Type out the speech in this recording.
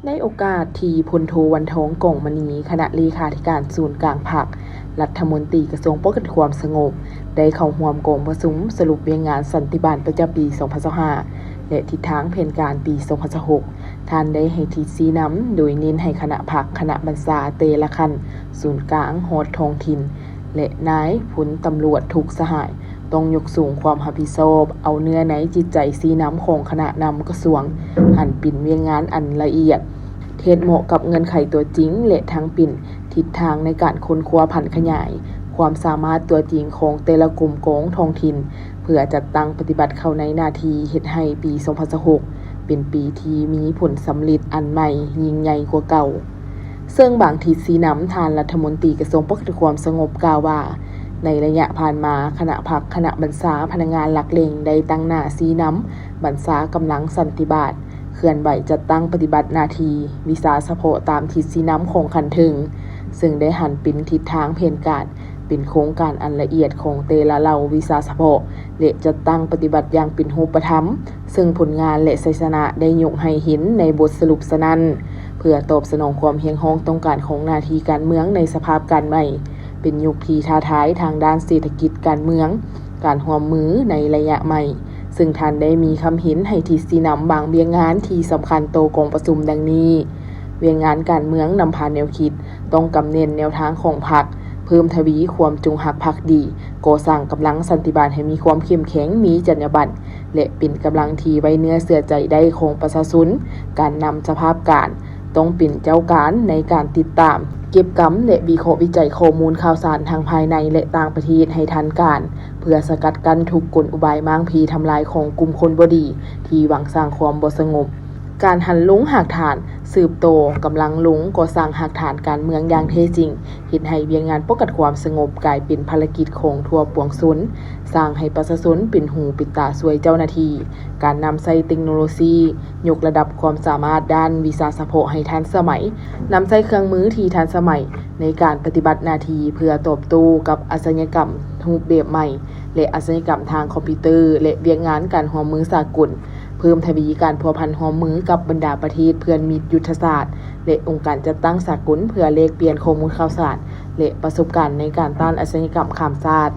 ໃນໂອກາດທີ່ ພົນໂທ ວັນທອງ ກອງມະນີ ຄະນະເລຂາທິການສູນກາງພັກ, ລັດຖະມົນຕີກະຊວງປ້ອງກັນຄວາມສະຫງົບ ໄດ້ເຂົ້າຮ່ວມກອງປະຊຸມສະຫຼຸບວຽກງານສັນຕິບານປະຈຳປີສອງພັນຊາວຫ້າ ແລະ ທິດທາງແຜນການປີສອງພັນຊາວຫົກ. ທ່ານໄດ້ໃຫ້ທິດຊີ້ນຳ ໂດຍເນັ້ນໃຫ້ຄະນະພັກ, ຄະນະບັນຊາແຕ່ລະຂັ້ນ, ສູນກາງຮອດທ້ອງຖິ່ນ ແລະ ນາຍພົນຕຳຫຼວດທຸກສະຫາຍ ຕ້ອງຍົກສູງຄວາມຮັບຜິດຊອບ, ເອົາເນື້ອໃນຈິດໃຈຊີ້ນຳຂອງຄະນະນຳກະຊວງ ຫັນເປັນວຽກງານອັນລະອຽດ, ເຮັດເໝາະກັບເງື່ອນໄຂຕົວຈິງ ແລະ ທັງເປັນທິດທາງໃນການຄົ້ນຄວ້າຜັນຂະຫຍາຍຄວາມສາມາດຕົວຈິງຂອງແຕ່ລະກົມກອງທ້ອງຖິ່ນ ເພື່ອຈັດຕັ້ງປະຕິບັດເຂົ້າໃນໜ້າທີ່ ເຮັດໃຫ້ປີສອງພັນຊາວຫົກ ເປັນປີທີ່ມີຜົນສຳເລັດອັນໃໝ່ຍິ່ງໃຫຍ່ກວ່າເກົ່າ. ເຊິ່ງບາງທິດຊີ້ນຳ ທ່ານລັດຖະມົນຕີກະຊວງປ້ອງກັນຄວາມສະຫງົບກ່າວວ່າ, ໃນໄລຍະຜ່ານມາ, ຄະນະພັກ, ຄະນະບັນຊາ, ພະນັກງານຫຼັກແຫຼ່ງໄດ້ຕັ້ງໜ້າຊີ້ນຳບັນຊາກຳລັງສັນຕິບານ ເຄື່ອນໄຫວຈັດຕັ້ງປະຕິບັດໜ້າທີ່ວິຊາສະເພາະຕາມທິດຊີ້ນຳຂອງຂັ້ນເທິງ, ເຊິ່ງໄດ້ຫັນເປັນທິດທາງແຜນການ ເປັນໂຄງການອັນລະອຽດຂອງແຕ່ລະເຫຼົ່າວິຊາສະເພາະ ແລະ ຈັດຕັ້ງປະຕິບັດຢ່າງເປັນຮູບປະທຳ, ເຊິ່ງຜົນງານ ແລະ ໄຊຊະນະໄດ້ຍົກໃຫ້ເຫັນໃນບົດສະຫຼຸບສະນັ້ນ. ເພື່ອຕອບສະໜອງຄວາມຮຽກຮ້ອງຕ້ອງການຂອງໜ້າທີ່ການເມືອງໃນສະພາບການໃໝ່, ເປັນຍຸກທີ່ທ້າທາຍທາງດ້ານເສດຖະກິດການເມືອງ, ການຮ່ວມມືໃນໄລຍະໃໝ່, ເຊິ່ງທ່ານໄດ້ມີຄຳເຫັນໃຫ້ທິດຊີ້ນຳບາງວຽກງານທີ່ສຳຄັນຕໍ່ກອງປະຊຸມດັ່ງນີ້. ວຽກງານການເມືອງນຳພາແນວຄິດ, ຕ້ອງກຳແໜ້ນແນວທາງຂອງພັກ, ເພີ່ມທະວີຄວາມຈົງຮັກພັກດີ, ກໍ່ສ້າງກຳລັງສັນຕິບານໃຫ້ມີຄວາມເຂັ້ມແຂງ, ມີຈັນຍາບັນ ແລະ ເປັນກຳລັງທີ່ໄວ້ເນື້ອເຊື່ອໃຈໄດ້ຂອງປະຊາຊົນ, ການນຳສະພາບການ ຕ້ອງເປັນເຈົ້າການໃນການຕິດຕາມ, ເກັບກຳ ແລະ ວິເຄາະວິໄຈຂໍ້ມູນຂ່າວສານທັງພາຍໃນ ແລະ ຕ່າງປະເທດໃຫ້ທັນການ, ເພື່ອສະກັດກັ້ນທຸກກົນອຸບາຍມ້າງເພທຳລາຍຂອງກຸ່ມຄົນບໍ່ດີທີ່ຫວັງສ້າງຄວາມບໍ່ສະຫງົບ. ການຫັນລົງຮາກຖານ, ສືບຕໍ່ກຳລັງລົງກໍ່ສ້າງຮາກຖານການເມືອງຢ່າງແທ້ຈິງ, ເຮັດໃຫ້ວຽກງານປ້ອງກັນຄວາມສະຫງົບກາຍເປັນພາລະກິດຂອງທົ່ວປວງຊົນ, ສ້າງໃຫ້ປະຊາຊົນເປັນຫູເປັນຕາຊ່ວຍເຈົ້າໜ້າທີ່, ການນຳໃຊ້ເຕັກໂນໂລຊີ, ຍົກລະດັບຄວາມສາມາດດ້ານວິຊາສະເພາະໃຫ້ທັນສະໄໝ, ນຳໃຊ້ເຄື່ອງມືທີ່ທັນສະໄໝໃນການປະຕິບັດໜ້າທີ່ເພື່ອຕອບໂຕ້ກັບອາຊະຍາກຳຮູບແບບໃໝ່ ແລະ ອາຊະຍາກຳທາງຄອມພິວເຕີ ແລະ ວຽກງານການຮ່ວມມືສາກົນ, ເພີ່ມທະວີການພົວພັນຮ່ວມມືກັບບັນດາປະເທດເພື່ອນມິດຍຸດທະສາດ ແລະ ອົງການຈັດຕັ້ງສາກົນເພື່ອແລກປ່ຽນຂໍ້ມູນຂ່າວສານ ແລະ ປະສົບການໃນການຕ້ານອາຊະຍາກຳຂ້າມຊາດ.